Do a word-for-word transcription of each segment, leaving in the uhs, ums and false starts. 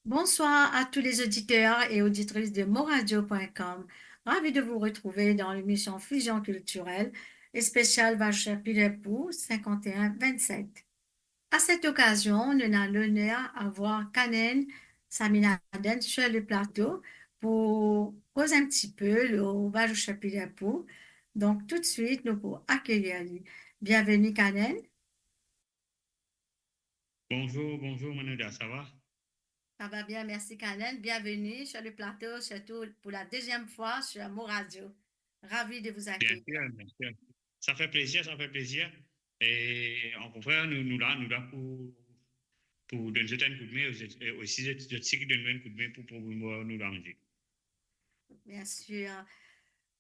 Bonsoir à tous les auditeurs et auditrices de moradio point com. Ravi de vous retrouver dans l'émission Fusion culturelle spéciale Vazouchia Pilerpou cinquante et un vingt-sept. À cette occasion, on a l'honneur à voir Kanen Saminaden sur le plateau pour causer un petit peu le Vazouchia Pilerpou. Donc, tout de suite, nous pour accueillir lui. Bienvenue, Kanen. Bonjour, bonjour Manoda, ça va? Ça va bien, merci Kanen. Bienvenue sur le plateau, surtout pour la deuxième fois sur Mo Radio. Ravi de vous accueillir. Bien sûr, bien sûr. Ça fait plaisir, ça fait plaisir. E ankontrer, nou, nou la, nou la pou, pou donn zot enn koudme, e osi zot, zot si ki donn nou enn koudme pou promouvoir nou lamizik. Bien sûr.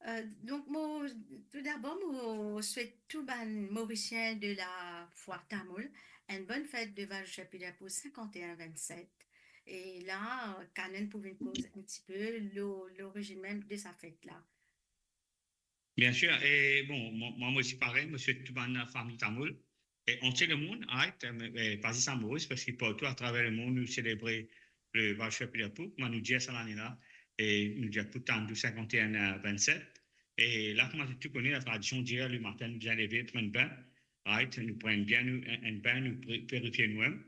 Euh, donc, mo, tout d'abord, mo swet tou bann Morisien de la foi tamoul enn bonn fet de Vazouchia Pilerpou cinquante et un vingt-sept. E la, euh, Kanen pou vinn koz un petit peu lo-, l'origine même de sa fête-là. Bien sûr. E bon, mwa, mwa osi parey, mo swet tou bann fami tamoul, e antie lemond, right, e, e pa zis a Moris, parski partou atraver lemond, nou selebre le Vazouchia Pilerpou, kouma nou dir sa lane la, e nou dir pou tann nou cinquante et un vingt-sept. E la, kouma zot tou kone, la tradision dir, le matin, nou bizin leve, pran enn bin, right, nou pran enn bin, nou, enn, enn bin, nou pre-, pirifie nou mem.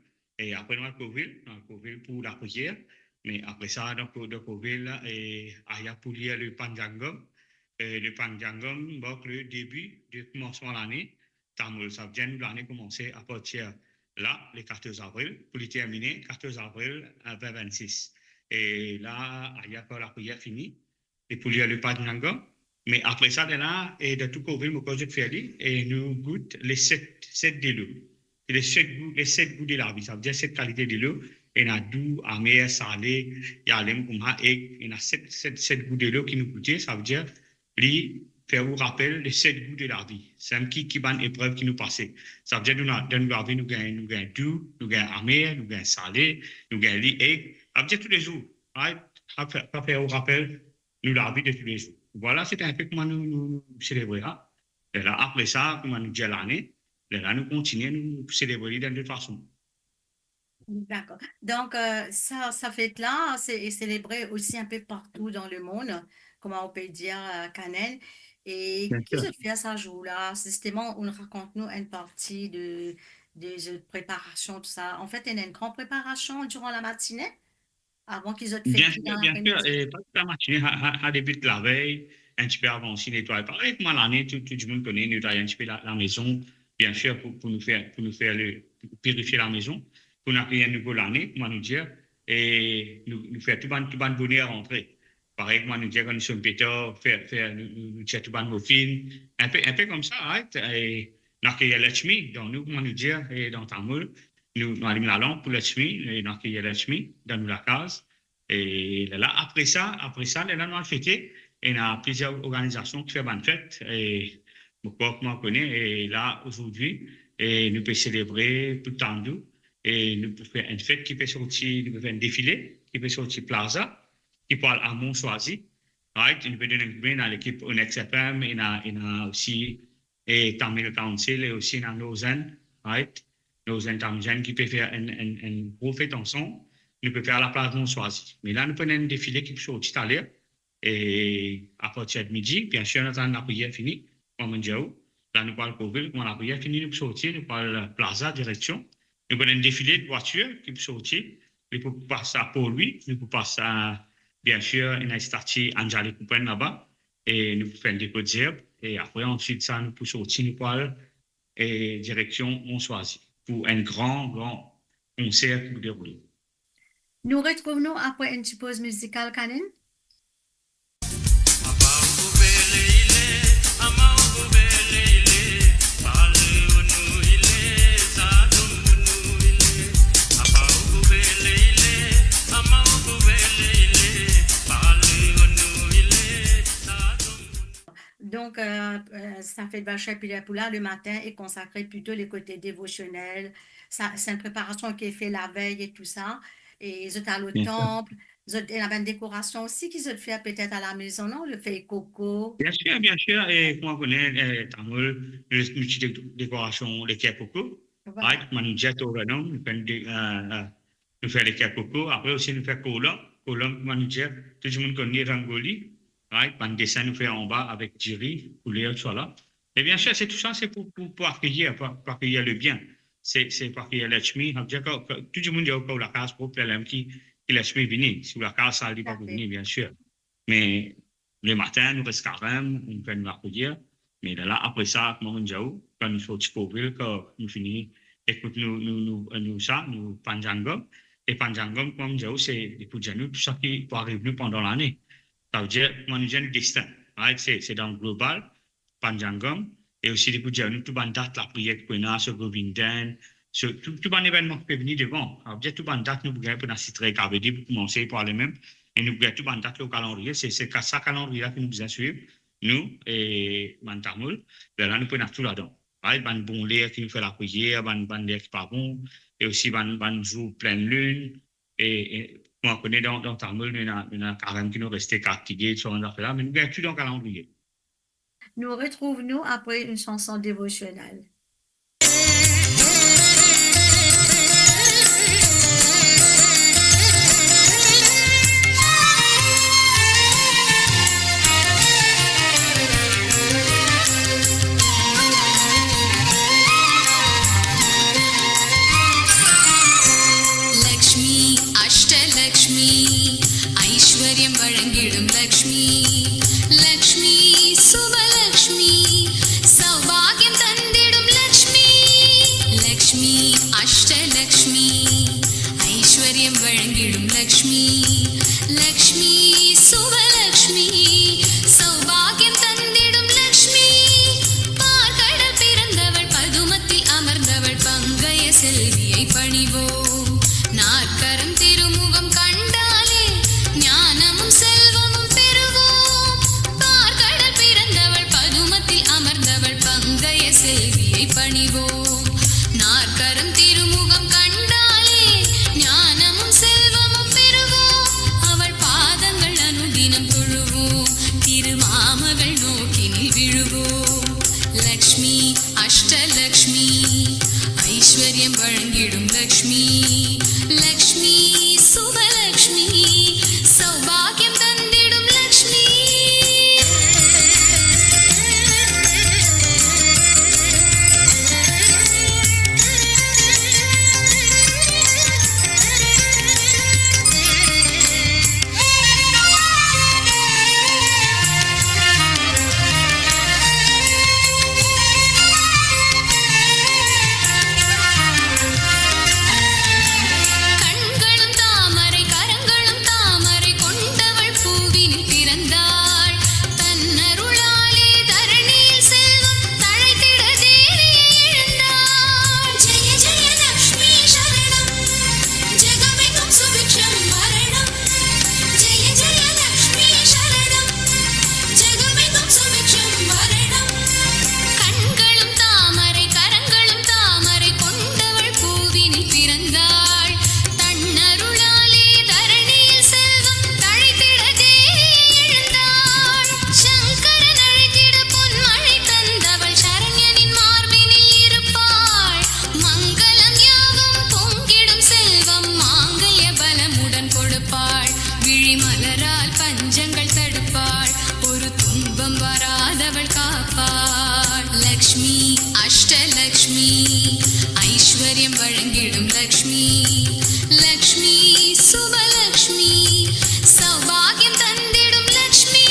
E apre, nou al kovril, nou al kovril pou lapriyer. Me apre sa, dan ko-, dan kovril la, e aya pou lir le Panjangam. E le Panjangam mark le debi de koumansman lane tamoul. Savedir nou lane koumanse apartir la, le quatorze avril, pou li termine quatorze avril, euh, vingt vingt-six. E la, aya kan lapriyer fini, e pou lir le Panjangam. Me apre sa, lerla, e dan tou kovril, mo krwar zot fer li, e nou gout le set, set delo. E le set gou, le set gou de lavi, savedir set kalite delo, ena dou, amer, sale, yalem, kouma, ek, ena set, set, set gou delo ki nou goute, savedir li fer ou rapel le set gou de lavi, samem ki, ki bann eprev ki nou pase. Savedir nou la, dan nou lavi, nou gagn, nou gagn dou, nou gagn amer, nou gagn sale, nou gagn li, ek, savedir toulezour, right? Sa fer, sa fer ou rapel nou lavi de toulezour. Vwala, se enpe kouma nou, nou, nou selebre sa. Lerla, apre sa, kouma nou dir lane, lerla nou kontigne, nou selebre li dan lot fason. D'accord. Donc, euh, sa, sa fet-la, se, est célébrée aussi un peu partout dans le monde, kouma ou pe dir, euh, Kanen. E ki zot fer sa zour-la? Zisteman, ou rakont nou enn parti de, de zot preparasion, tou sa. An fet, ena enn gran preparasion diran lamatine, avan ki zot fer... Bien sûr, bien sûr. E pa tou lamatine, sa, sa, sa debit lavey, enn tipe avan osi, netway. Parey kouma lane, tou, tou dimoun kone, netway enn tipe la, lamezon, bien sûr, pou, pou nou fer, pou nou fer le, pou pirifie lamezon, pou nou akeyir nouvo lane, kouma nou dir, e nou, nou fer tou bann, tou bann boner rantre. Parey kouma nou dir, kan nou sonn petar, fer, fer, nou, nou, nou tir tou bann mofin, enpe, enpe koumsa, right? E nou akeyir Lakshmi dan nou, kouma nou dir, e dan tamoul, nou, nou alim lalanp pou Lakshmi, e nou akeyir Lakshmi dan nou lakaz. E lerla, apre sa, apre sa, lerla nou al fete, ena plizier organizasion ki fer bann fet, e mo krwar kouma ou kone, e la, azordi, e nou pe selebre pou tann nou, e nou pou fer enn fet ki pe sorti, nou pou fer enn defile ki pe sorti Plaza, ki pou al a Mont Choisy, right? Nou pe donn enn koudme, ena lekip Onyx F M, ena, ena osi, e Tamil Council, e osi ena Northern, right? Northern Tamizan ki pe fer enn, enn, enn gro fet ansam. Nou pe fer laplaz Mont Choisy. Me la, nou pou ena enn defile ki pou sorti taler, e apartir de midi, bien sûr, nou atann lapriyer fini, kouma mo dir ou. La, nou pou al kovril, kouma lapriyer fini, nou pou sorti, nou pou al Plaza, direksion. Nou pou ena enn defile de vwatir ki pou sorti, li pou pas a Port Louis, nou pou pas a, bien sûr, ena stati Anjali Coupon laba, e nou pou fer enn depo de zerb, e apre, answit sa, nou pou sorti, nou pou al, e direksion Mont Choisy, pou enn gran, gran konser ki pou deroule. Nou retrouv nou apre enn ti poz mizikal, Kanen. Donc, euh, euh, sa fet Vazouchia Pilerpou la, le matin est consacré plutôt le côté dévotionnel. Sa, c'est une préparation qui est faite la veille et tout ça. E zot al o tanp, zot ena bann dekorasion osi ki zot fer petet a lamezon, non? Le fey koko. Bien sûr, bien sûr. E kouma ou kone, e, tamoul, nou, nou ti de-, dekorasion leker koko. Voilà. Right? Kouma nou dir, to renom, nou fer enn de-, euh, euh, nou fer leker koko, apre osi nou fer kolam. Kolam, kouma nou dir, tou dimoun konn li, rangoli, right? Bann desin nou fer anba avek diri, kouler, tousala. E bien sir, se tou sa, se pou, pou, pou akeyir, pou, pou akeyir lebien. Se, se pou akeyir Lakshmi. Sa ve dir ki, ki tou dimoun dir, kan ou lakaz prop, la mem ki, ki Lakshmi vini. Si ou lakaz sal, li pa pou vini, bien sir. Me lematin, nou res karem, nou fer nou lapriyar. Me lerla, apre sa, kouma mo dir ou, kan nou sorti Koorvil, kan nou fini ekout nou, nou, nou, nou sa, nou Panchangam. E Panchangam, kouma mo dir ou, se, li pou dir nou tou sa ki pou ariv nou pandan lane. Sa ve dir, kouma nou dir, nou destin. Right? Se, se dan global, Panchangam, e osi li pou dir nou tou bann dat lapriyer ki pou ena, so Govindan, so tou, tou bann evennman ki pe vini devan. Sa ve dir tou bann dat nou pou gagn pou ena sitre, sa ve dir pou koumanse, pou ale mem, e nou pou gagn tou bann dat lor kalandriye, se, se ka-, sa kalandriye la ki nou bizin swiv, nou, e bann Tamoul, lerla nou pou ena tou ladan. Right? Bann bon ler ki nou fer lapriyer, bann, bann ler ki pa bon, e osi bann, bann zour plinn linn, e, e, mo kone dan, dan Tamoul, nou ena, nou ena karem ki nou reste, Kartige, sa bann zafer la, me nou gagn tou dan kalandriye. Nous retrouvons-nous après une chanson dévotionnelle. Lakshmi, அஷ்டலக்ஷ்மி, ஐஸ்வர்யம் வழங்கிடும் லக்ஷ்மி. லக்ஷ்மி, சுபலக்ஷ்மி, சௌபாகியம் தந்திடும் லக்ஷ்மி. லக்ஷ்மி, அஷ்டலக்ஷ்மி, ஐஸ்வர்யம் வழங்கிடும் லக்ஷ்மி. லக்ஷ்மி, சுபலக்ஷ்மி, சௌபாகியம் தந்திடும் லக்ஷ்மி. பார்க்கடல் பிறந்தவள், பதுமத்தில் அமர்ந்தவள், பங்கய செல்வியை பணிவோம். நாற்கரம் திருமுகம் கண்டாலே ஞானமும் செல்வமும் பெறுவோம். பார்க்கடல் பிறந்தவள், பதுமத்தில் அமர்ந்தவள், பங்கய செல்வியை பணிவோம். நாற்கரம் திருமுகம் கண்டாலே ஞானமும் செல்வமும் பெறுவோம். அவள் பாதங்கள் அனுதினம் தொழுவோம். திருமாமகள் நோக்கினில் விழுவோம். லக்ஷ்மி, அஷ்டலக்ஷ்மி, ஐஸ்வர்யம் வழங்கிடும் லக்ஷ்மி. லக்ஷ்மி, சுபலக்ஷ்மி, சௌபாகியம் தந்திடும் லக்ஷ்மி. கண்களும் தாமரை, கரங்களும் தாமரை, கொண்டவள் பூவினில் பிறந்தாள். தன் அருளாலே தரணியில் செல்வம் தழைத்திட தேவியை எழுந்தாள். ஜெய ஜெய லக்ஷ்மி சரணம், ஜெகமெங்கும் சுபிக்ஷம் வரணம். ஜெய ஜெய லக்ஷ்மி சரணம், ஜெகமெங்கும் சுபிக்ஷம் வரணம். கண்களும் தாமரை, கரங்களும் தாமரை, கொண்டவள் பூவினில் பிறந்தாள். தன் அருளாலே தரணியில் செல்வம் தழைத்திட தேவியை எழுந்தாள். சங்கரன் அழைத்திட பொன்மழை தந்தவள், சரண்யனின் மார்பினில் இருப்பாள். மங்களம் யாவும் பொங்கிடும், செல்வம் மாங்கல்ய பலமுடன் கொடுப்பாள். விழி மலரால் பஞ்சங்கள் தடுப்பாள், ஒரு துன்பம் வராதவள் காப்பாள். லக்ஷ்மி, அஷ்டலக்ஷ்மி, ஐஸ்வர்யம் வழங்கிடும் லக்ஷ்மி. லக்ஷ்மி, சுபலக்ஷ்மி, சௌபாகியம் தந்திடும் லக்ஷ்மி.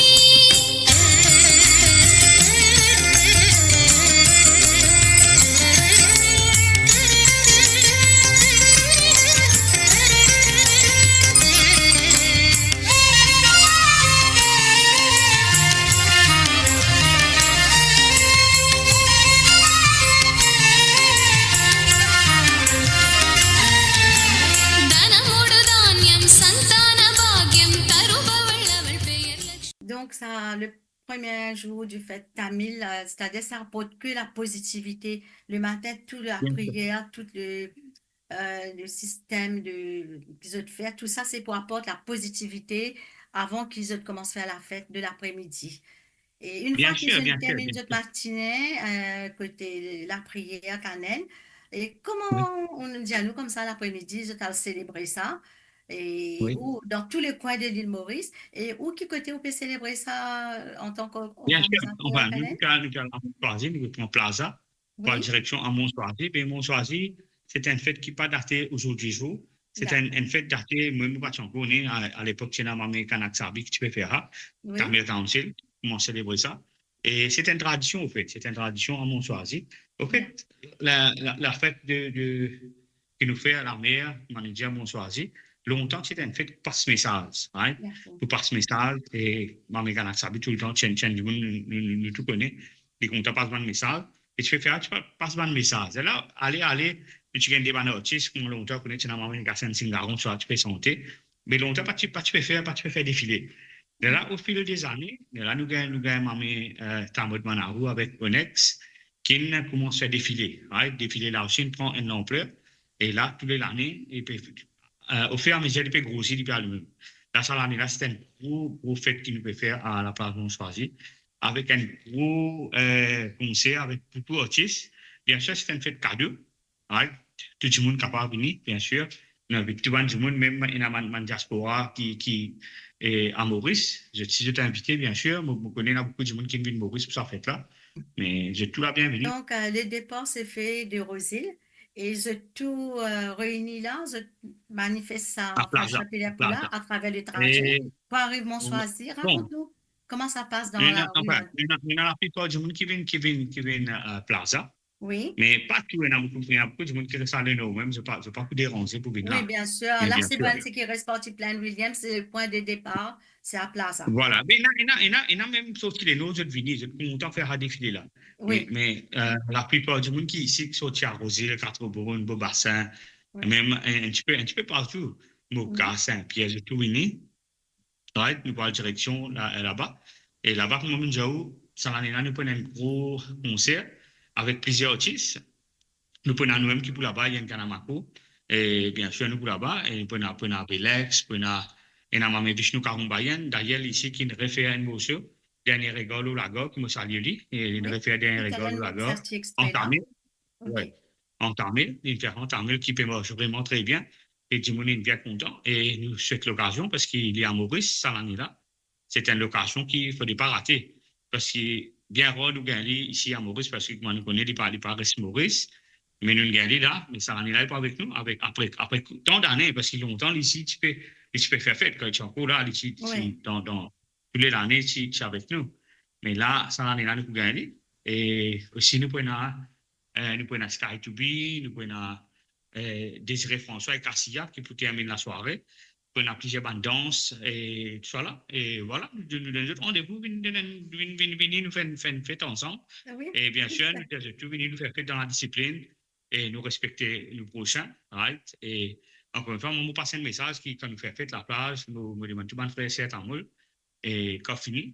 தனமோடு தானியம், சந்தான பாக்கியம் தருபவள் அவள் பெயர் Lakshmi. Donc, ça, le premier jour du fête tamil, euh, c'est-à-dire ça apporte que la positivité. Le matin, toute la prière, tout le, euh, le système de, ki zot fer, tout ça, c'est pour apporter la positivité avant ki zot koumans fer la fête de l'après-midi. E enn fwa ki zot terminn zot matine, euh, kote lapriyer, kanenn, E kouma, wi, ou dir nou koumsa, lapremidi, zot al selebre sa, e, wi, ou dan tou le kwin de lil Moris, e ou ki kote ou pe selebre sa, euh, antan ke, bien sir, organizater, anfin, nou, Kenneth? Nou ti al, nou ti al Amont Swazi, nou pran Plaza, wi, pou al direksion Amont Swazi. Me Amont Swazi, se enn fet ki pa date ozordi zour. Se, dakor, enn, enn fet date, mwa, mo pa ti ankor ne, a, a lepok, ti ena mame Kanak Sabi ki ti pe fer sa, wi, Tamil Council, koumans selebre sa. E se enn tradision, anfet, se enn tradision Amont Swazi. Anfet, dakor, la, la, lafet de, de, ki nou fer lamer, mwa nou dir Amont Swazi, lontan ti enn fet pou pas mesaz, right? Dakor. Pou pas mesaz, e mame Kanak Sabi toultan ti enn, ti enn dimoun nou, nou, nou, nou tou kone, li kontan pas bann mesaz, e ti pe fer, ti pe pas bann mesaz. E la, ale, ale, nou ti gagn de bann artis, kouma lontan, kone, ti ena mame Kasenn Singaron, sa ti pe sante, me lontan pa ti, pa ti pe fer, pa ti pe fer defile. Lerla, o fil dezane, lerla nou gagn, nou gagn mame, euh, Tamod Manarou avek Onyx, ki'nn koumans fer defile, right? Defile la osi inn pran enn lanpler, e la, tou le lane, li pe, euh, ofiramezie, li pe grosi, li pe al mem. La, sa lane la, se enn gro, gro fet ki nou pe fer a laplaz Mont Swazi, avek enn gro, euh, konser avek boukou artis. Bien sir, se enn fet kado, right? Tou dimoun kapav vini, bien sir. Nou invit tou bann dimoun, mem ena bann, bann diaspora ki, ki, eh, a Moris. Zot, si zot invite, bien sir. Mo, mo kone ena boukou dimoun ki vinn Moris pou sa fet la. Me zot tou la bienveni. Donc, euh, le départ se fait de Rose Hill et zot tou, euh, reyini la, zot manifest sa, a Plaza, Plaza, atraver le trajet, e pou ariv Mont Swazi. Bon. Rakont nou kouma sa pas dan lari, anfin, euh, ena, ena laplipar dimoun ki vinn, ki vinn, ki vinn, euh, Plaza. Wi. Me pa tou, ena boukou, ena boukou dimoun ki res Lenor mem, zot pa, zot pa pou deranze pou vinn la. Wi, bien sir. Me la, bien sir, se bann ki res parti Plaine William, se pwin de depar, se a Plaza. Vwala. Me ena, ena, ena, ena mem sorti Lenor, zot vini, zot kontan fer sa defile la. Wi. Me, me, euh, laplipar dimoun ki isi, ki sorti a Rose Hill, Quatre Bornes, Beau Bassin, wi, mem enn, enn tipe, enn tipe partou, Moka, wi, Saint-Pierre, zot tou vini. Right, nou pou al direksion la, laba. E laba, kouma mo dir ou, sa lane la, nou pou ena enn gro konser avek plizier artis. Nou pou ena nou mem ki pou laba, Yann Kanamako. E bien sir, nou pou laba. E nou pou ena, pou ena Belex, pou ena, ena mame Vishnu Karumbayan. Dayer, li isi ki'nn refer enn morso, Dernier regard lor lagar, ki mo salie li. E li'nn refer Dernier regard lor lagar. Wi. Wi. An tamil. Ok. Wi. An tamil, li'nn fer an tamil ki pe mars vreman tre bien. E dimoun inn bien kontan. E nou swet lokazion, parski li a Moris sa lane la. Se enn lokazion ki fode pa rate. Parski bien rar nou gagn li isi a Moris, parski kouma nou kone, li pa, li pa res Moris. Me nou gagn li la, me sa lane la, li pou avek nou, avek, apre, apre tan dane, parski lontan, li isi, ti pe, li ti pe fer fet, kan li ti ankor la, li ti, ti, wi, dan, dan, tou le lane, ti, ti avek nou. Me la, sa lane la, nou pou gagn li. E osi, nou pou ena, eh, nou pou ena Sky to Be, nou pou ena, eh, Désiré François e Cassia ki pou terminn lasware. Pou ena plizier bann dans e tousala. E vwala, nou, nou donn zot randevou, vinn, vinn, vinn, vinn, vini, nou fer enn, fer enn fet ansam. Ah wi. E bien sir, nou dir zot tou vini, nou fer fet dan ladisiplinn e nou respekte nou prosin, right? E ankor enn fwa, mwa, mo pas enn mesaz ki, kan nou fer fet laplaz, mo, mo demann tou bann frer, ser tamoul, e kan fini,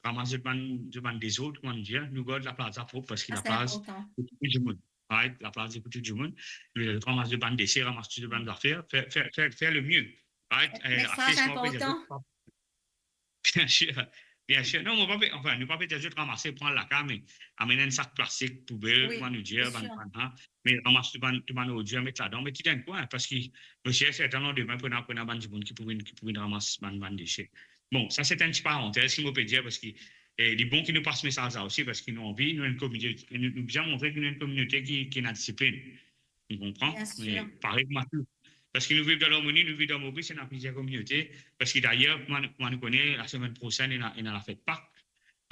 ramas zot bann, zot bann dezord, kouma nou dir, nou gard laplaz la prop, parski laplaz, se pou tou dimoun. Right? Laplaz, se pou tou dimoun. Nou ramas zot bann dese, ramas tou zot bann zafer, fer, fer, fer, fer le mie. Right? Eh, mesaz inportan. Bien sir, bien sir. Non, mo pa pe, anfin, nou pa pe dir zot ramase, pran lakaz, me amenn enn sak plastik, poubel, wi, kouma nou dir, bien sir, bann, bann, hein. Me ramas tou bann, tou bann ordir, met ladan, met li dan enn kwin, parski mo sir serten landime, pou ena, pou ena bann dimoun ki pou vinn, ki pou vinn ramas bann, bann dese. Bon, sa se enn ti parantez ki mo pe dir, parski, eh, li bon ki nou pas mesaz la osi, parski nou anvi, nou enn kominote, nou, nou bizin montre ki nou enn kominote ki, ki ena disiplinn. Ou konpran? Bien sir. Me parey kouma tou. Parski nou viv dan larmoni, nou viv dan Moris, ena plizier kominote. Parski dayer, kouma, kouma nou kone, lasemenn prosenn, ena, ena lafet Pak.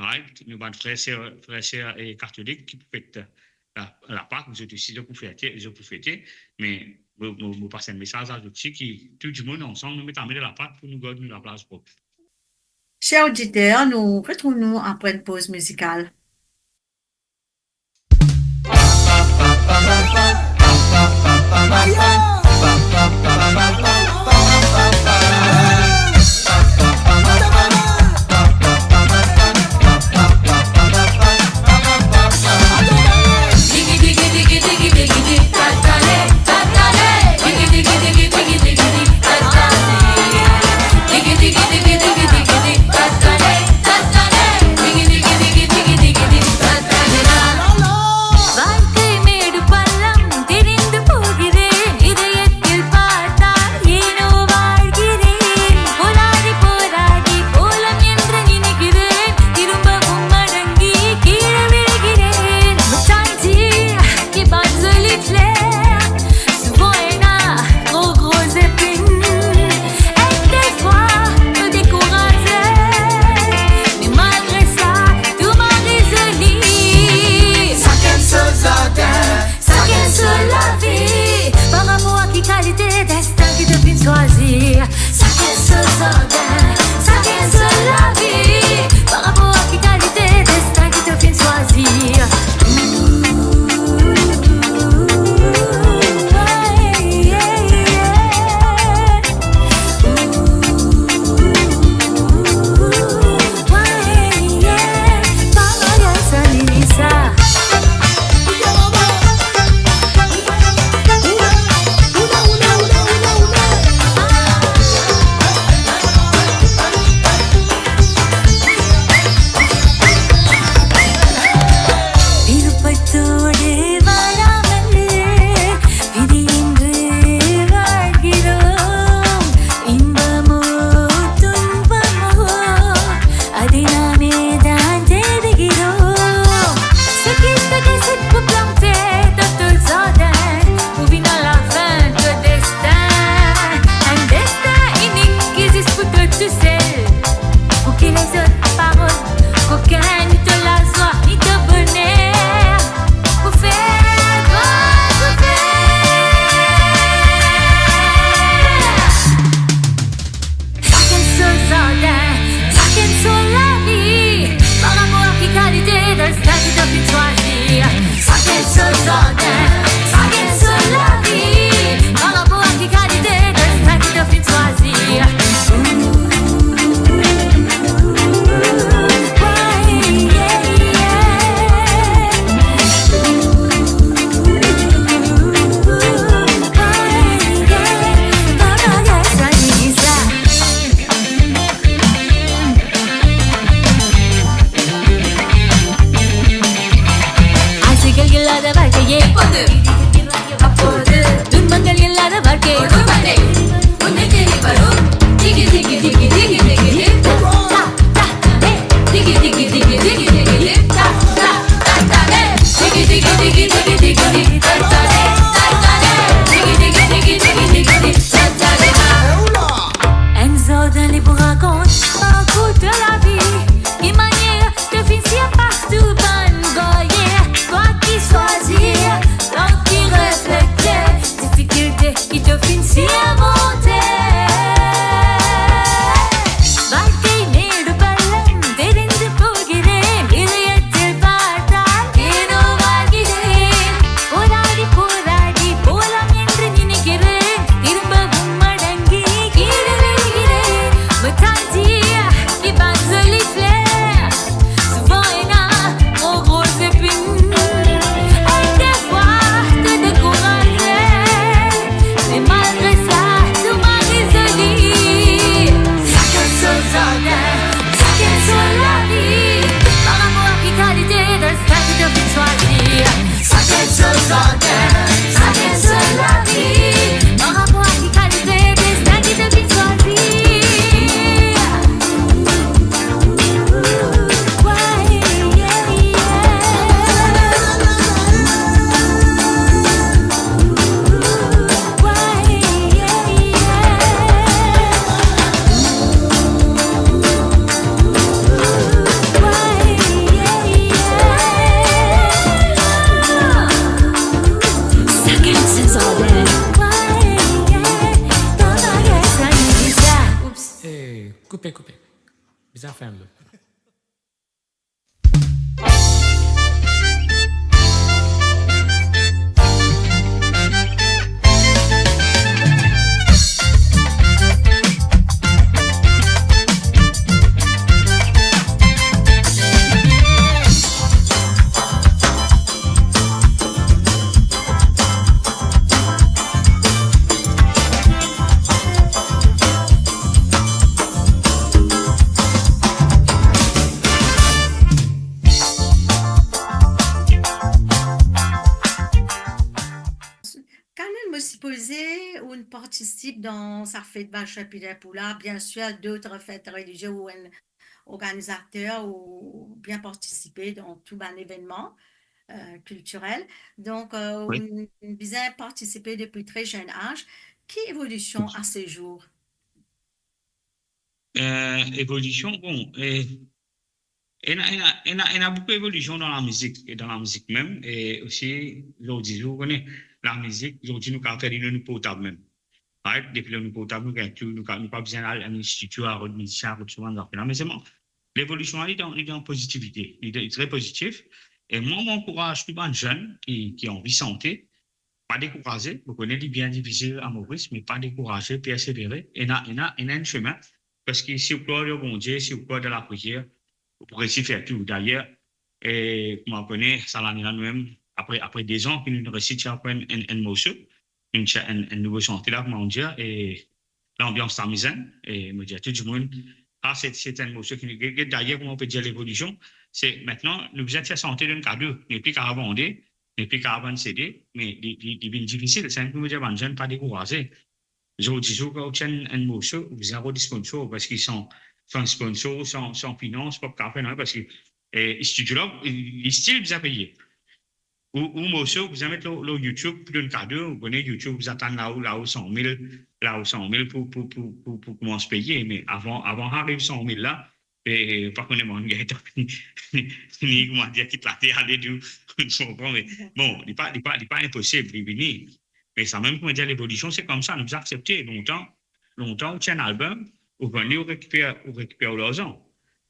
Right? Nou bann frer, ser, frer, ser e katolik ki pou fet la, Lapak, zot osi, zot pou fete, zot pou fete. Me mo, mo, mo pas enn mesaz a zot osi ki tou dimoun ansam, nou met lame dan lapat pou nou gard nou laplaz prop. Ser oditer, nou retrouv nou apre enn poz mizikal. Semans pou plante dan to zardin, pou vinn lafin to destin. Enn destin inik ki zis pou twa tousel. Pou ki lezot parol kokin, ni to lazwa, ni to boner. Pou fer gran soufer. Sakenn so zardin, sakenn so lavi. Par rapor a ki kalite destin ki to finn swazir. Sakenn so zardin, sakenn so lavi. Par rapor a ki kalite destin ki to finn swazir. Ase kel kel la de barke ye. Tout bann kel kel la de barke. Enn zardin li pou rakont parkour to lavi, ki manier to finn sirpas tou bann baryer, twa ki swazir, twa ki reflekte, difikilte ki to finn sirmonte. Bann tene de palem, de din de pou gere, il y a de bataille, et nos va guider. Pou la di, pou la di, pou la mienne, ni ni gere, ki de bavou madangi, ki de ni gere. Mo tann dir ki bann zoli fler, souvan ena tro gro zepinn. E defwa to dekouraze, me malgre sa, to mari zoli. Sakenn so zardin, sakenn so lavi, par rapor a ki kalite destin ki to finn swazir. Sakenn so zardin, sakenn so lavi, par rapor a ki kalite destin ki to finn swazir. Sakenn so zardin. Oups. Eh, koupe, koupe. Bizin fer enn lot. Kanel, mo sipoze ou'nn partisip dan sa fet Vachon Pidin Poula, bien sir, dot fet relizie ou enn organizater ou bien partisipe dan tou bann evennman, euh, kiltirel. Donk, euh, wi, ou'nn bizin partisipe depi tre zenn az. Ki evolision a se zour? Euh, evolision, bon, eh, ena, ena, ena, ena boukou evolision dan lamizik, e dan lamizik mem, e osi, zordi zour, ou kone, lamizik, zordi nou kapav fer li lor nou portab mem. Right? Depi lor nou portab, nou gagn tou, nou ka, nou pa bizin al enn studio, al rod mizisien, al rod so bann zafer la. Me selman, levolision la, li dan, li dan pozitivite, li, li tre pozitif. E mwa, mo ankouraz tou bann zenn ki, ki anvi sante, pa dekouraze. Mo kone li bien difisil a Moris, me pa dekouraze, persevere. Ena, ena, ena enn semin. Parski si ou krwar dan Bondie, si ou krwar dan lapriyer, ou pou resi fer tou. Dayer, e, kouma ou kone, sa lane la, nou mem, apre, apre de zan, ki nou resi tir ankor enn, enn, enn morso, nou tir enn, enn nouvo sante la, kouma ou dir, e, lanbians la mizin, e mo dir tou dimoun, sa se, se enn morso ki nou, get, get dayer kouma ou pe dir levolision, se mintnan, nou bizin tir sante donn kado, nou pli kapav vande, nou pli kapav vann CD, me li, li, li vinn difisil, samem ki mo dir bann zenn pa dekouraze. Zordi zour, kan ou tir enn, enn morso, ou bizin rod sponsor, parski san, san sponsor, san, san finans, pa kapav fer nanye, parski, e, studio la, li, li stil bizin peye. ou, ou morso, ou bizin met lor, lor YouTube pou donn kado, ou kone YouTube bizin atann lao, lao san mil, lao san mil pou, pou, pou, pou, pou koumans peye. Me avan, avan ariv san mil la, e, pa kone mo gagn tan fini, fini, kouma dir, kit later ale tou, ou konpran, me bon, li pa, li pa, li pa inposib, li vini. Me samem, kouma dir, levolision, se koumsa, nou bizin aksepte. Lontan, lontan, ou ti enn album, ou vann li, ou rekiper, ou rekiper ou larzan.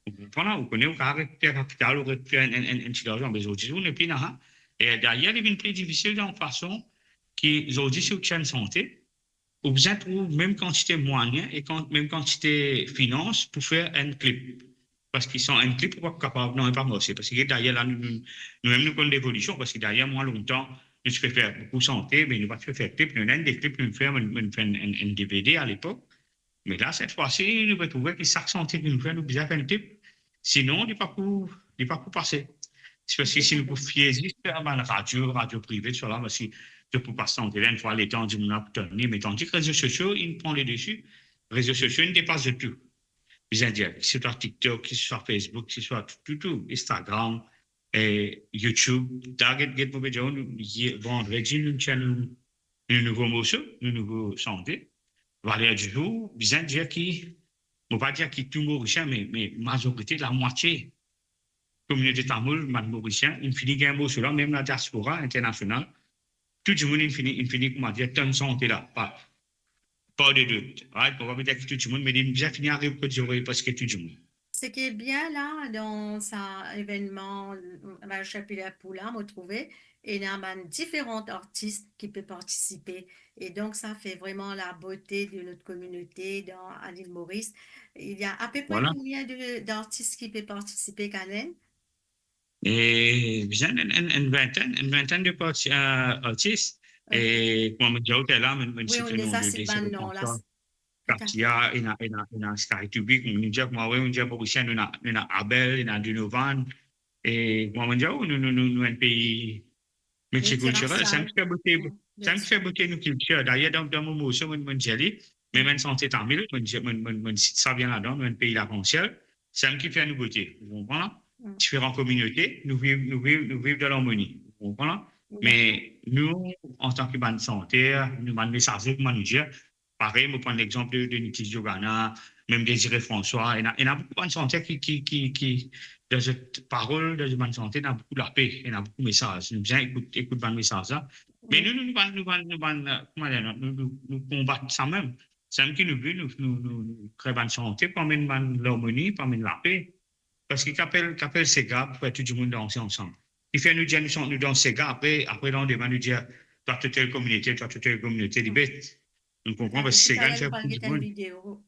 Ou konpran la, ou kone, ou kapav rekiper kapital, ou rekiper enn, enn, enn, enn ti larzan, me zordi, ou nepli ena, hein. E dayer, li vinn pli difisil dan fason ki zordi, si ou ti enn sante, ou bizin trouv mem kantite mwayin e kan-, mem kantite finans pou fer enn klip. Parski san enn klip, ou pa kapav, non, li pa marse. Parski dayer la, nou, nou, nou mem nou konn levolision, parski dayer, mwa lontan, nou ti pe fer boukou sante, me nou pa ti pe fer klip, nou ena enn de klip nou fer, nou, nou fer enn, enn, enn D V D alepok. Me la, set fwa si, nou pe trouve ki sak sante ki nou fer, nou bizin fer enn klip. Sinon, li pa pou, li pa pou pase. Se parski si nou pou fie zis a bann radio, radio prive, tousala, parski zot pou pas sante la enn fwa letan dimoun la pou tann li. Me tandis rezo sosio, inn pran le desi. Rezo sosio, inn depas zot tou. Bizin dir, ki se swa TikTok, ki se swa Facebook, ki se swa tou, tou, tou, Instagram, e YouTube. La, get, get, mo pe dir, nou, ye-, vandredi, nou ti enn nou, nou nouvo morso, nou nouvo sante. Valer di zour, bizin dir ki, mo pa dir ki tou Morisien, me, me mazorite, lamwatie kominote tamoul, bann Morisien, inn fini gagn morso la, mem ladiaspora internasional, tou dimoun inn fini, inn fini, kouma dir, tann sante la, pa, pa de dout, right? Mo pa pe dir ki tou dimoun, me li bizin fini ariv kot zorey preske tou dimoun. Seki bien la, dan sa evennman, Marche Populaire pou la, mo trouve, ena bann diferan artis ki pe partisipe. E donk, sa fer vreman labote de not kominote dan, a Lil Moris. Il y a à peu près Voilà. Combien de, d'artistes qui peut participer, Kanen? E bizin enn, enn, enn vintenn, enn vintenn de parti-, euh, artis. Ok. E kouma mo dir ou la, mo, mo Wi, site non de, de Sébastien François, Katia, ena, ena, ena Sky To Be, kouma nou dir, kouma, wi, nou dir, Morisien, nou ena, nou ena Abel, nou ena Donovan. E kouma mo dir ou, nou, nou, nou, nou enn pei miltikultirel, sa ki fer bote, sa ki fer bote nou kiltir. Dayer, dan, dan mo morso, mo, mo dir li, mem enn sante tamil, mo dir, mo, mo, mo sit sa bien ladan, nou enn pei lakansiel, sa ki fer nou bote, ou konpran la? Diferan kominote, nou viv, nou viv, nou viv dan larmoni, ou konpran la? Me nou, antan ki bann santer, nou bann mesaze, kouma nou dir, parey, mo pran lexanp de, de Nicky Diogana, mem Désiré François, ena, ena boukou bann santer ki, ki, ki, ki, dan zot parol, dan zot bann sante, ena boukou lape, ena boukou mesaz. Nou bizin ekout, ekout bann mesaz la. Me nou, nou, nou bann, nou bann, nou bann, euh, kouma dir, nou, nou, nou konbat samem. Samem ki nou viv, nou, nou, nou, nou kre bann sante pou amenn bann larmoni, pou amenn lape. Parski ki apel, ki apel sega pou fer tou dimoun danse ansam. Ki fer nou dir nou san-, nou dans sega, apre, apre landime nou dir, twa to tel kominote, twa to tel kominote, li bet. Nou konpran, parski sega nou fer pou tou dimoun.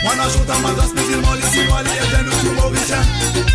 Mwa, nasion tamazas, mizilman, li sinwa, li enn, nou tou Morisien.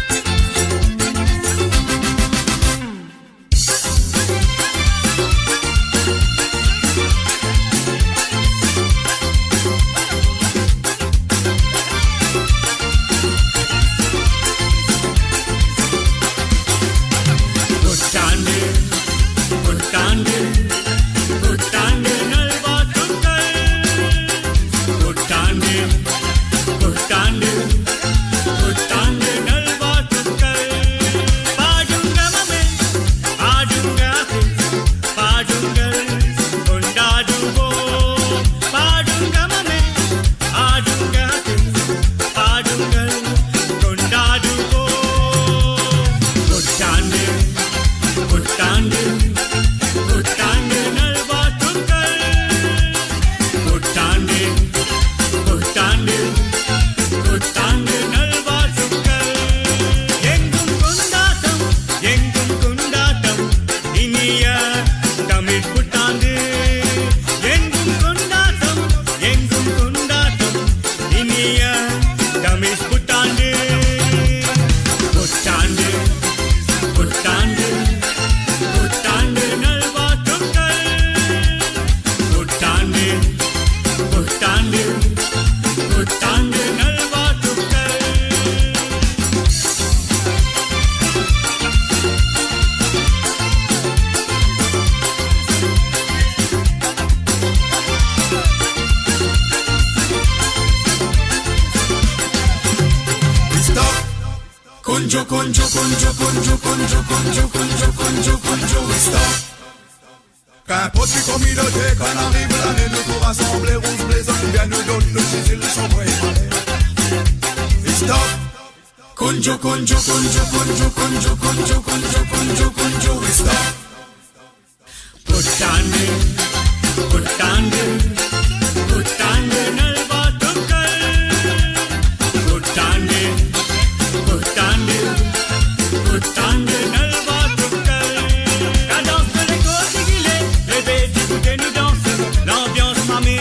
Konzo, konzo, stop. Kinport ki kominote, kan ariv lane, nou tou rasanble, rouz, ble, zone, bien nou donn nou ti zil, son mwe. Stop. Konzo, konzo, stop. Putande, putande, putande nalba tukal. Putande, putande, putande nalba tukal. Kadans lekor digile, leve dibout e nou danse. Lanbians mame,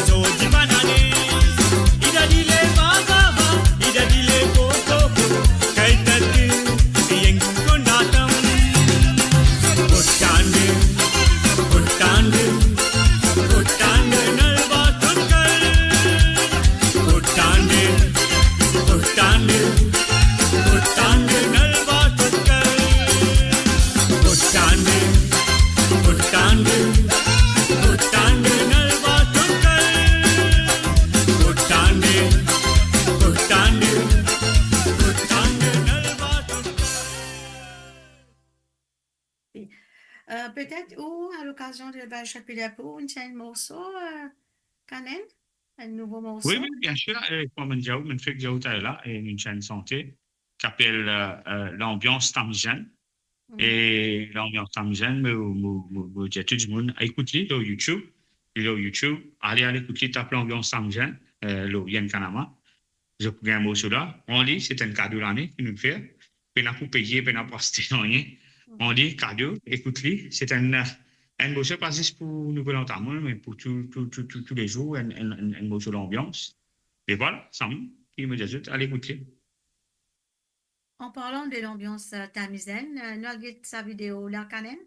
so dibanane. Ida dile ba ba ba, ida dile ko ko ko. Kay tati, bien konn atann. Putande, putande, putande nalba tukal. Putande, putande, putande nalba tukal. Putande, putande, putande nalba tukal. Putande, putande, putande nalba tukal. Euh, petet ou, a lokazion de Bal Chapilet pou ou, enn ti morso, euh, kanenn, enn nouvo morso? Wi, wi, bien sir. E, kouma mo'nn dir ou, mo'nn fek dir ou talera, e nou ti inn sante, ki apel, euh, euh, Lanbians Tamizenn. Mm. E Lanbians Tamizenn, mo, mo, mo, mo dir tou dimoun, ekout li lor YouTube. Li lor YouTube, ale, ale ekout li, tap Lanbians Tamizenn, euh, lor Y N Kanama. Zot pou gagn morso la. Pran li, se enn kado lane ki nou fer. Pena pou peye, pena pou aste nanye. Pran li, kado, ekout li. Se enn, enn morso pa zis pou Nouvel An Tamoul, me pou tou, tou, tou, tou, toulezour, enn, enn, enn, enn morso lanbians. E vwala, sami, ki mo dir zot, ale ekout li. An parlan de lanbians, euh, tamizenn, euh, nou al get sa video la kanenn.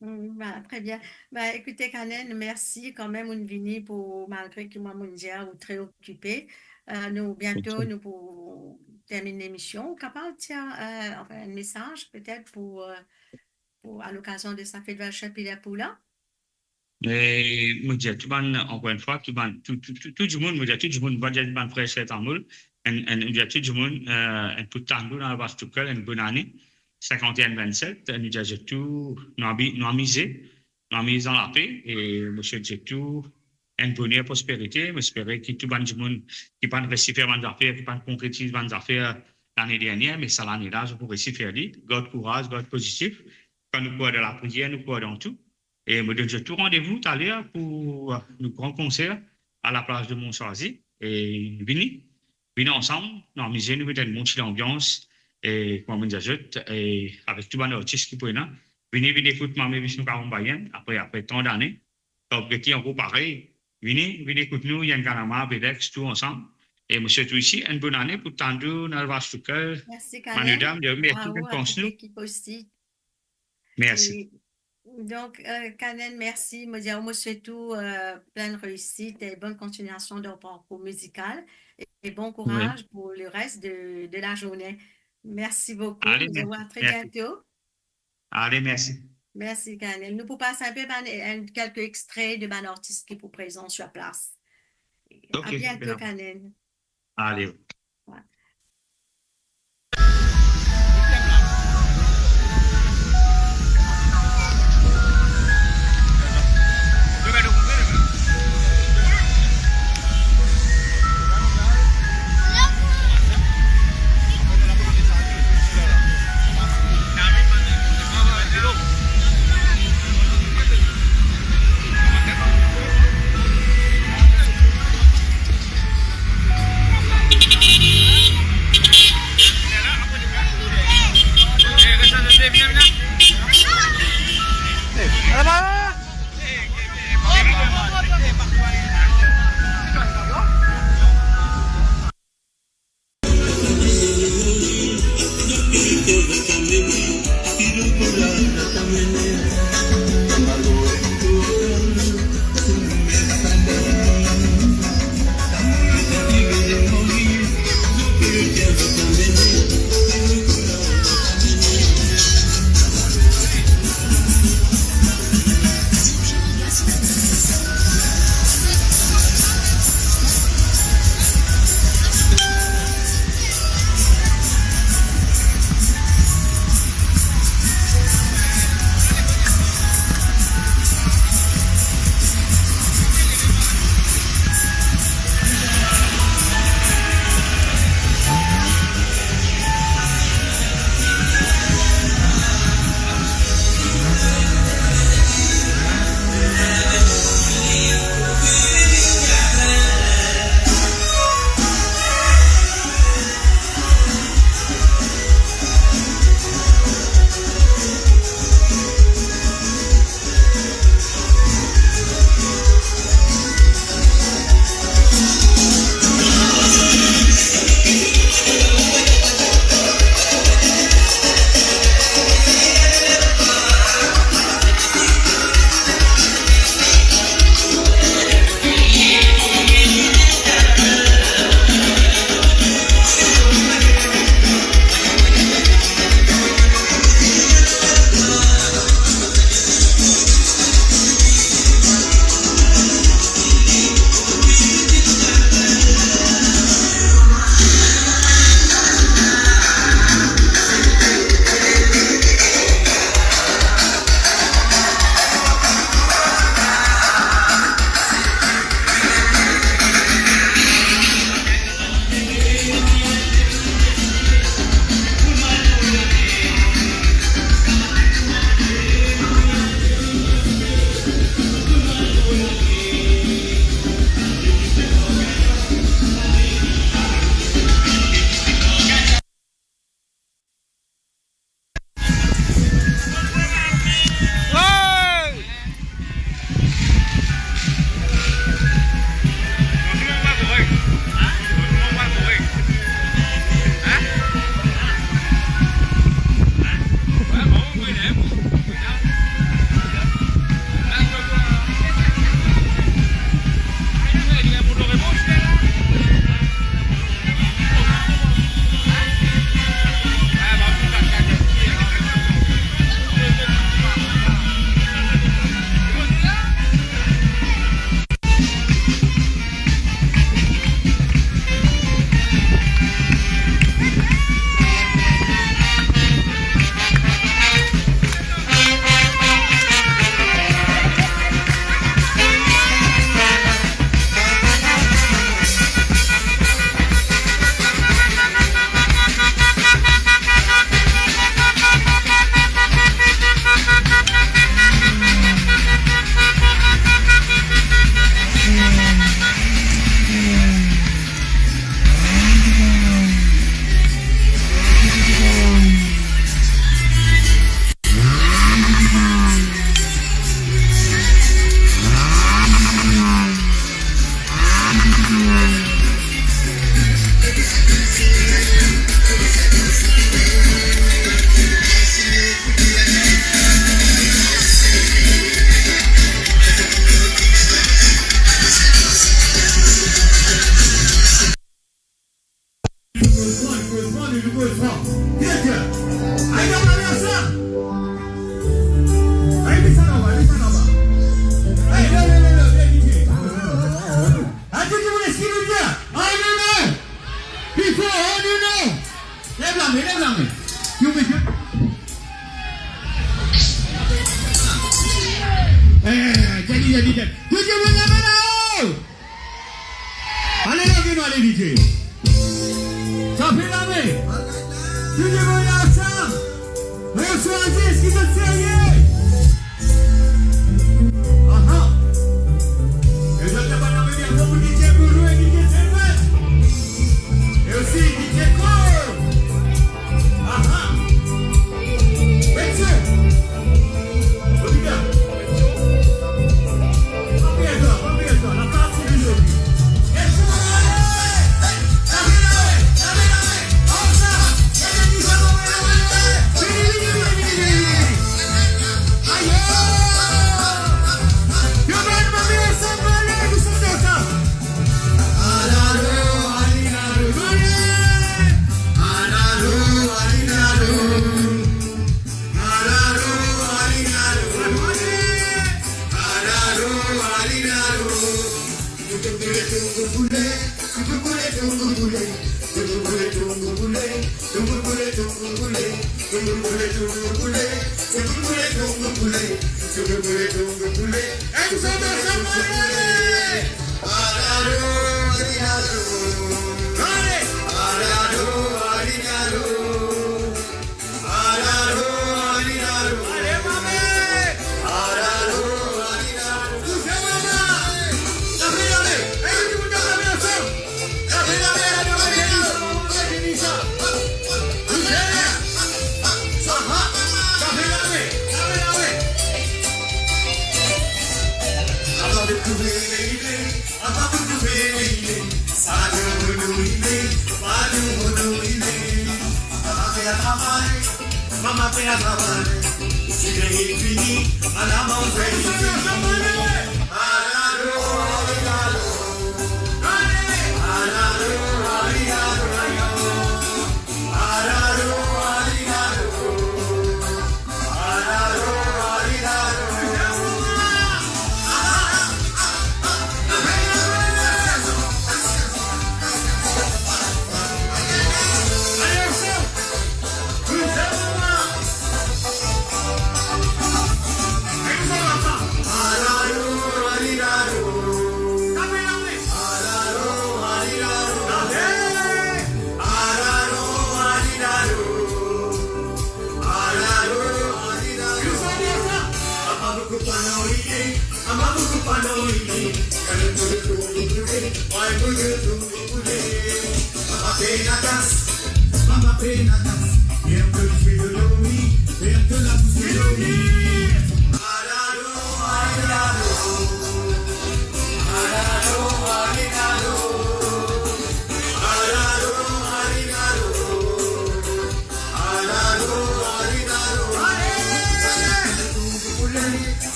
Mm, ba, tre bien. Ba, ekoute, Kanen, mersi kanmem ou'nn vini pou, malgre ki mwa, mo'nn dir ou tre okipe. Euh, nou, biento, nou pou terminn lemision. Ou kapav dir, euh, anfin, enn mesaz, petet, pou, euh, pou, a lokazion de sa fet Valchè Piler Poula? E mo dir tou bann, ankor enn fwa, tou bann, tou, tou, tou, tou dimoun, mo dir tou dimoun, mo dir bann frer, ser tamoul, enn, enn, mo dir tou dimoun, euh, enn pou tann nou dan lavwar tou kel, enn bonn ane, sinkant-e-enn vennset, nou dir zot tou, nou ami-, nou amize, nou amiz dan lape, e mo swet zot tou enn boner, prosperite. Mo espere ki tou bann dimoun ki pa'nn resi fer bann zafer, ki pa'nn konkretiz bann zafer lane dernier, me sa lane la, zot pou resi fer li. Gard kouraz, gard pozitif. Kan nou krwar dan lapriyer, nou krwar dan tou. E mo donn zot tou randevou taler pou, euh, nou gran konser a laplas de Montswazi. E vini, vini ansam, nou amize, nou met enn bon ti lanbians, e kouma mo dir zot, e avek tou bann artis ki pou ena, vini, vini ekout Mame Vishnu Karambayan, apre, apre tan dane, kan nou gete ankor parey, vini, vini ekout nou, Yann Kanama, Belex, tou ansam. E mo swet ou isi enn bonn ane pou tann nou dan lavwar tou kel. Mersi, Kanen. Manoudam, mersi pou bann fans nou. Bravo a tou lekip osi. Mersi. E donk, euh, Kanen, mersi. Mo dir ou, mo swet ou, euh, plin reisit e bonn kontinuasion dan ou parkour mizikal e, e bon kouraz pou le res de, de la zourne. Mersi boukou. Ale, mersi. Mo dir ou a tre biento. Ale, mersi. Mersi, Kanen. Nou pou pas enpe bann, enn, kelke extre de bann artis ki pou prezan sir plas. Ok, a biento, Kanen. Ale. Koz fran, koz fran, nou koz fran. Bien, bien. Ayo, nou al ansam. Ayo, met sa laba, met sa laba. Ayo, le, le, le, le, le, D J. Atann, dimoun, eski nou bien? Ayo, non. Pli for, ayo, non. Lev lame, lev lame. Yo, mesie. Eh, jadi, jadi, jadi. Yo, dimoun, lame lao. Ale, lage nou, ale, D J. Tape lame. Tou dimoun ansam. Bonsoir, eski zot serye? Aha. E zot kapav lame bien for pou D J Bourou e D J Silver. E osi D J Cole. Aha. Mete.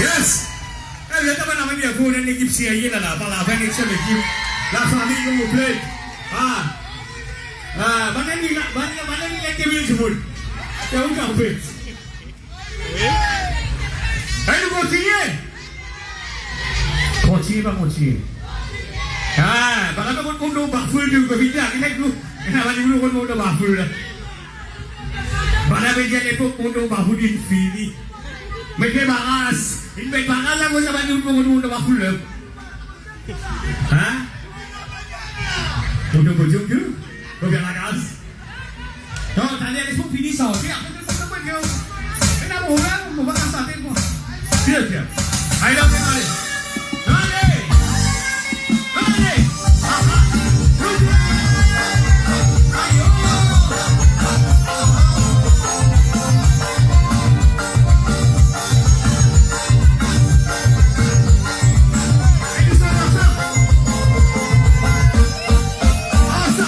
Yes! Eh, zot kapav lame bien for, nou enn ekip serye la, la, pa la, pa enn ekip, lafami konplet. Ah. Ah, bann enn, bann, bann enn, enn de mil dimoun. Ya, ou kanpe. Wi. Ey, nou kontinie. Kontinie, pa kontinie. Ah, pa la, pa konn Covid la, ki nek nou, ena bann dimoun rod mont dan bafoul la. Bann la pe dir lepok mont dan bafoul inn fini. Met baras, inn met baras la, kouma bann dimoun rod mont dan bafoul la. Hein? Mont dan podiom tou? Konbien lagaz? Non, tande, les nou fini sante, apre nou fini sante, nou fini sante, nou fini sante. Bien, bien. Allez, allez, allez. Allez, allez. Ah, ah. Ayo. Allez, sa, sa, sa. Ah, sa.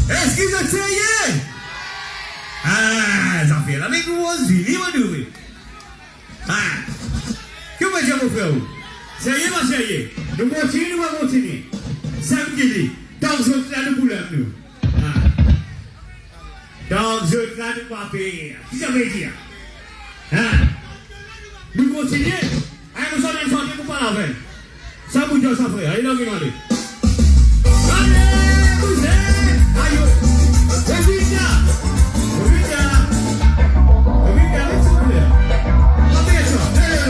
Eski zot serye? Ah, zafer la, me nou vini, mo trouve. Ah. Ki mo dir mo frer? Serye, pa serye? Nou kontinie, nou pa kontinie? Sa ki li. Tank zot la, nou pou lem nou. Ah. Tank zot la, nou pa per. Ki sa ve dir? Ah. Nou kontinie? Ay, nou sot dan sante pou pa lavenn. Sa pou dir sa, frer. Ale, lage, ale. Ale, bouz, ayo. Evita. Evita. Evita, met sa, frer. Atann sa. Hey.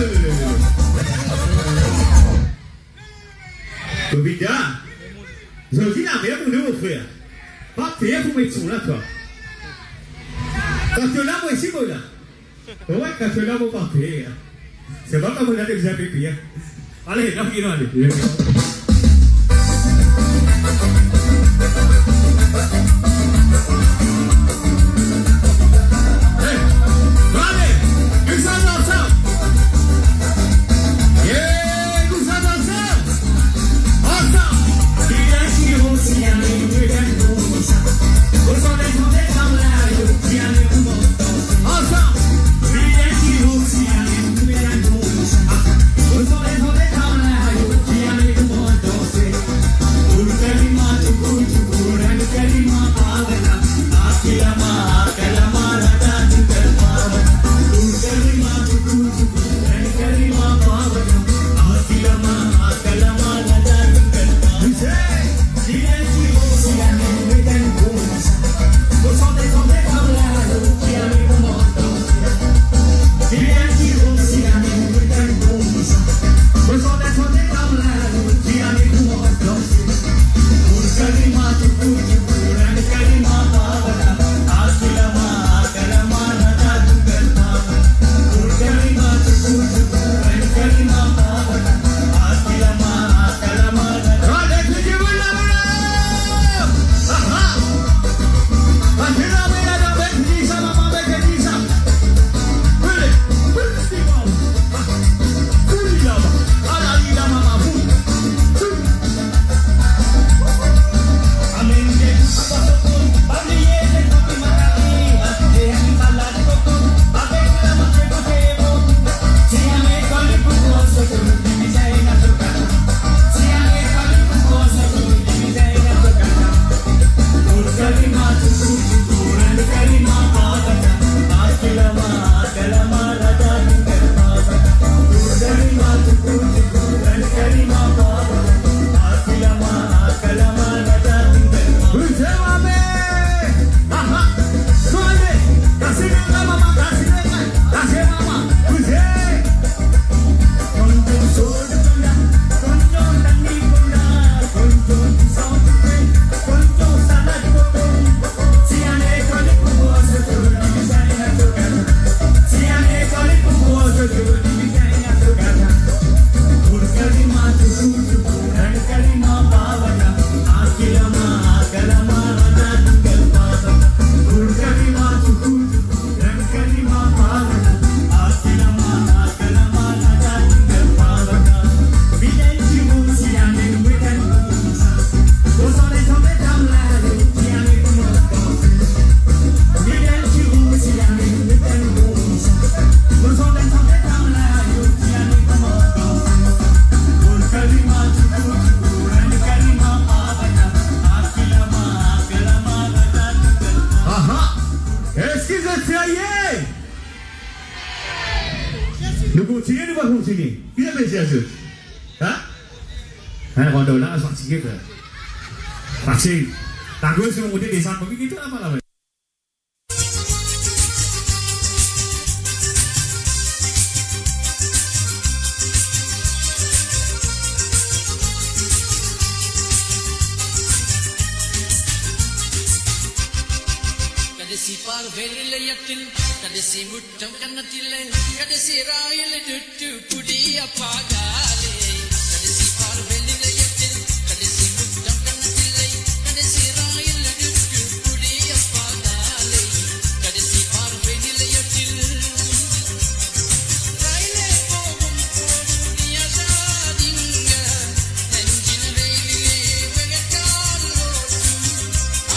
Evita. Zordi la, me pou nou, frer. Pa per pou met son la, twa. Parski la, mo isi, mo la. Wi, kan to la, mo pa per. Se pa kouma mo ena de bizin pe per. Ale, dan ki nou ale. Hey! Nou kontinie, nou pa kontinie? Ki sa pe dir zot? Ha? Hein, Randolph la, fatige, frer. Fatige. Lagoz, si nou monte desann, ki, ki to la, la, la? Kade si parvel le yatil, kade si mut Tangkan na tile, kade si rail dutu pudi apa gale. Kade si parvel ni le yatil, kade si mut tangkan na tile, kade si rail dutu pudi apa gale. Kade si parvel ni le yatil. Rail e pogum podu ni aza dinga, engine rail e wega kar lotu,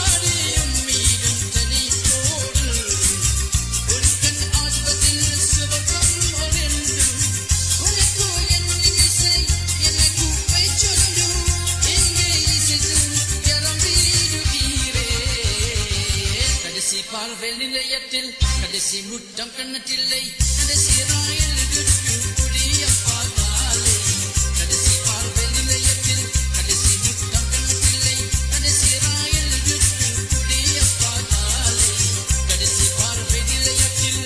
adi umidun tani podu. Kade si parvel ni le yatil, kade si mut tangkan na tile, kade si rail dutu pudi apa gale. Kade si parvel ni le yatil, kade si mut tangkan na tile, kade si rail dutu pudi apa gale. Kade si parvel ni le yatil.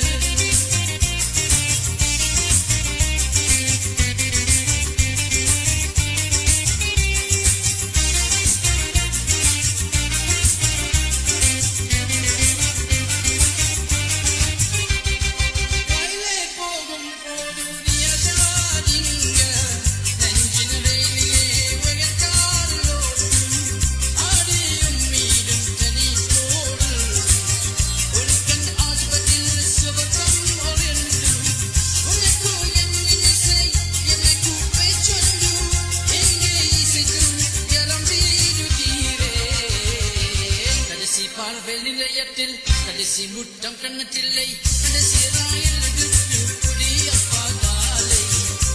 Kade si parvel ni le yatil, kade si mut tangkan na tile, kade si rail dutu pudi apa gale.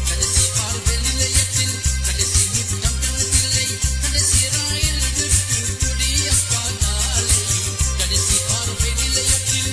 Kade si parvel ni le yatil, kade si mut tangkan na tile, kade si rail dutu pudi apa gale. Kade si parvel ni le yatil.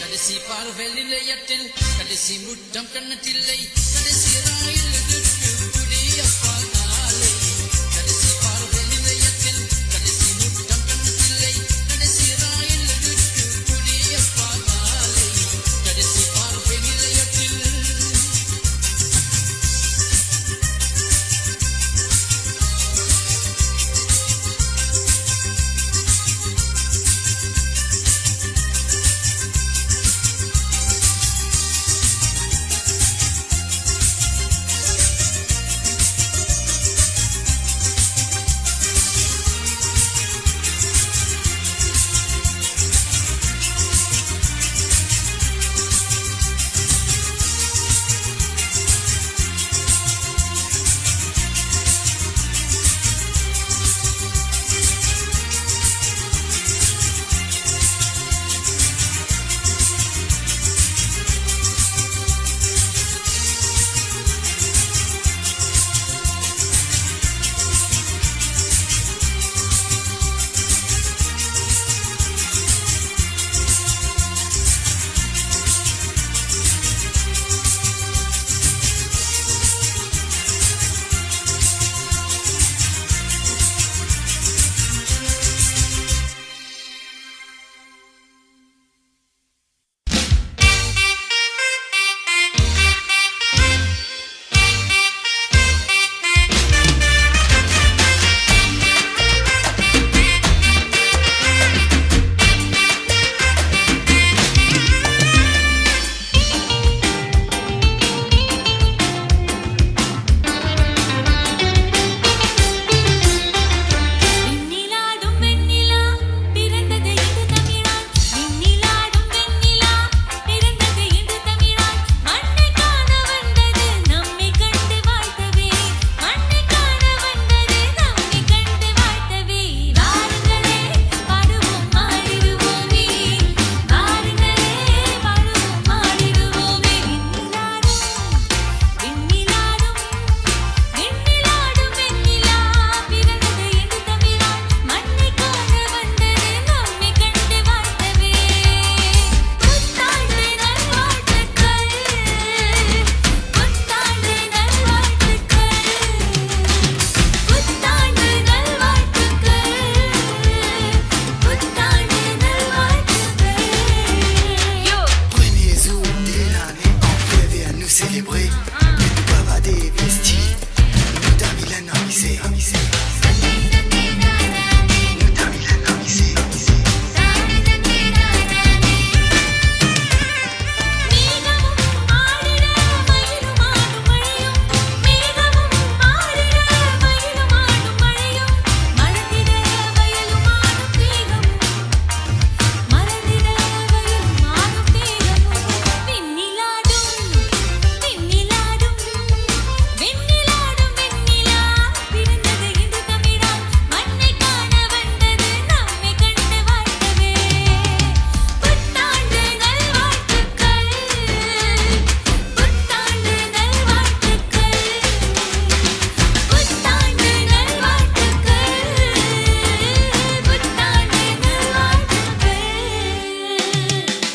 Kade si parvel ni le yatil, kade si mut tangkan na tile, kade si rail dutu pudi apa gale. Kade si parvel ni le yatil, kade si mut tangkan na tile, kade si rail dutu pudi apa gale. Kade si parvel ni le yatil. Selebre, nou travay de vesti, nou ta vinn amize, amize. Nou ta vinn amize, amize.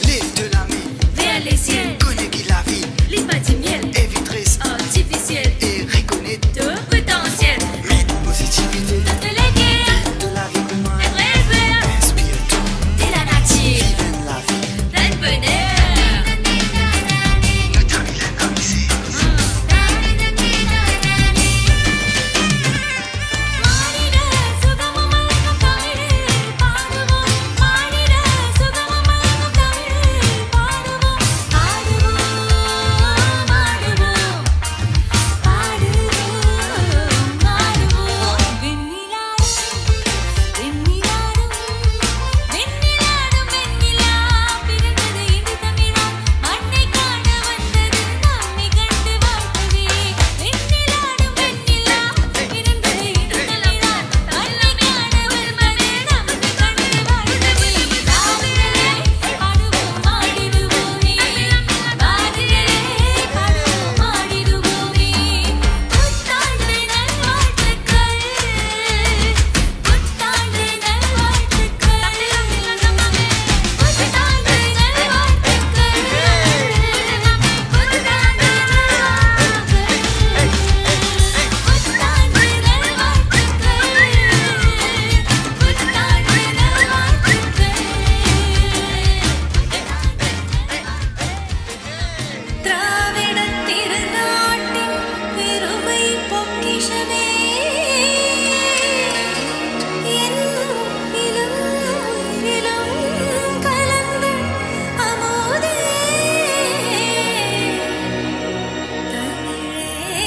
Lev to lame ver lesiel. Kone ki lavi li pa dimiel, evit res artifisiel e rekonet to potansiel. Met pozitivite dan to leker, viv to lavi kouma enn rev. Inspir twa de lanatir, viv enn lavi plenn boner. Nou ta vinn amize. திராவிடத் திருநாட்டின் பெருமை பொக்கிஷமே, என் உயிரிலும் உயிரிலும் கலந்த அமுதே, தமிழே.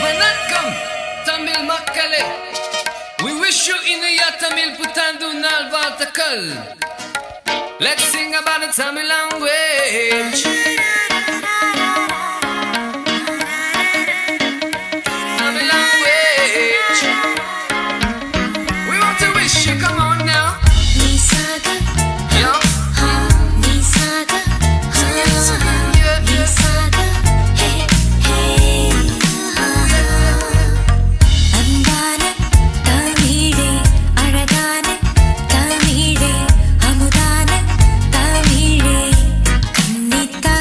வணக்கம், Tamil makale. We wish you Inaya Tamil Puthandu Nalvazhakal. Let's sing about the Tamil language. Tamil language. We want to wish you, come on now. Yo. Sing it to me, yeah, yeah. அன்பான தமிழே, அழகான தமிழே, அமுதான தமிழே, கன்னித்தா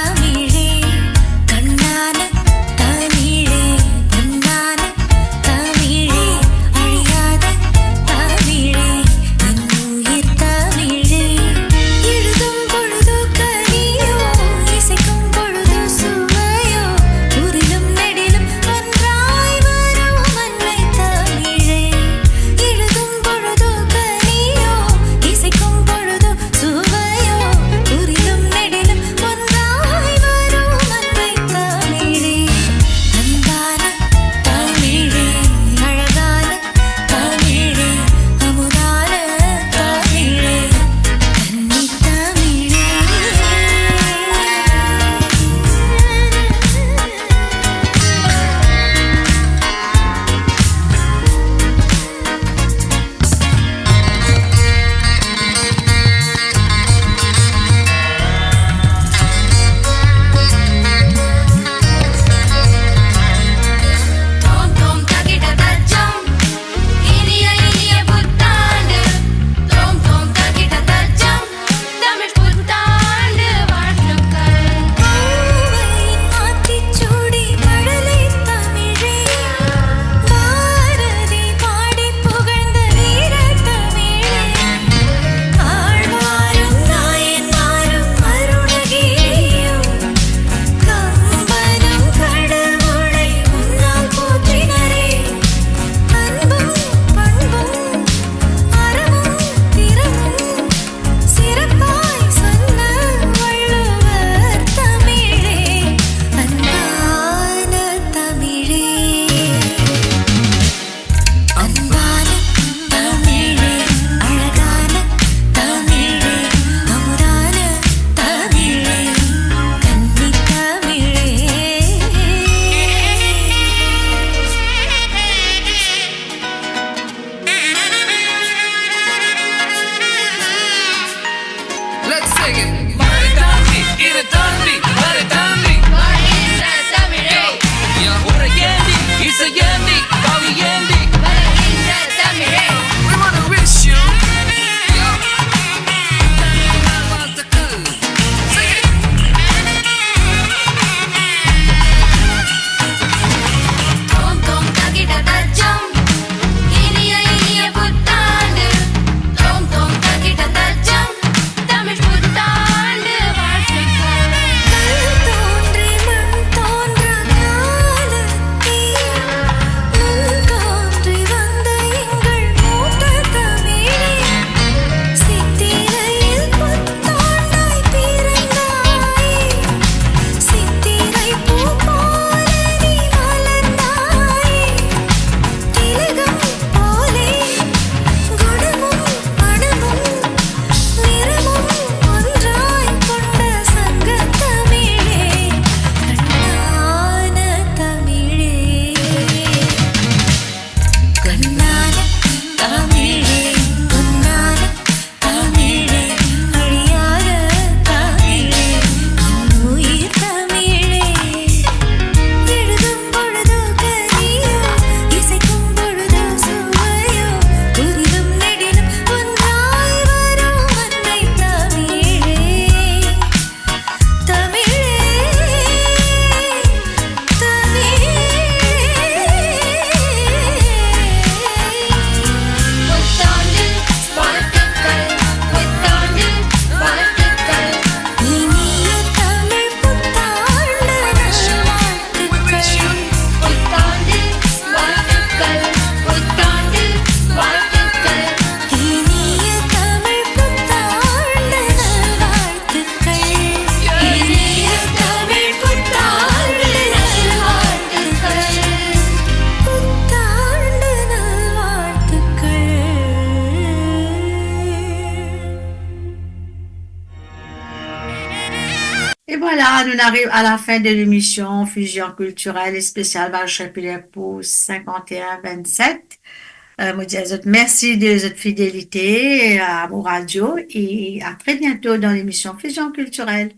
E vwala, nou ariv a lafin de lemision Fusion Kiltirel espesial Valo Chapiler pou sinkant e enn vennset. Euh, mo dir zot mersi de zot fidelite a mo radio e a tre biento dan lemision Fusion Kiltirel.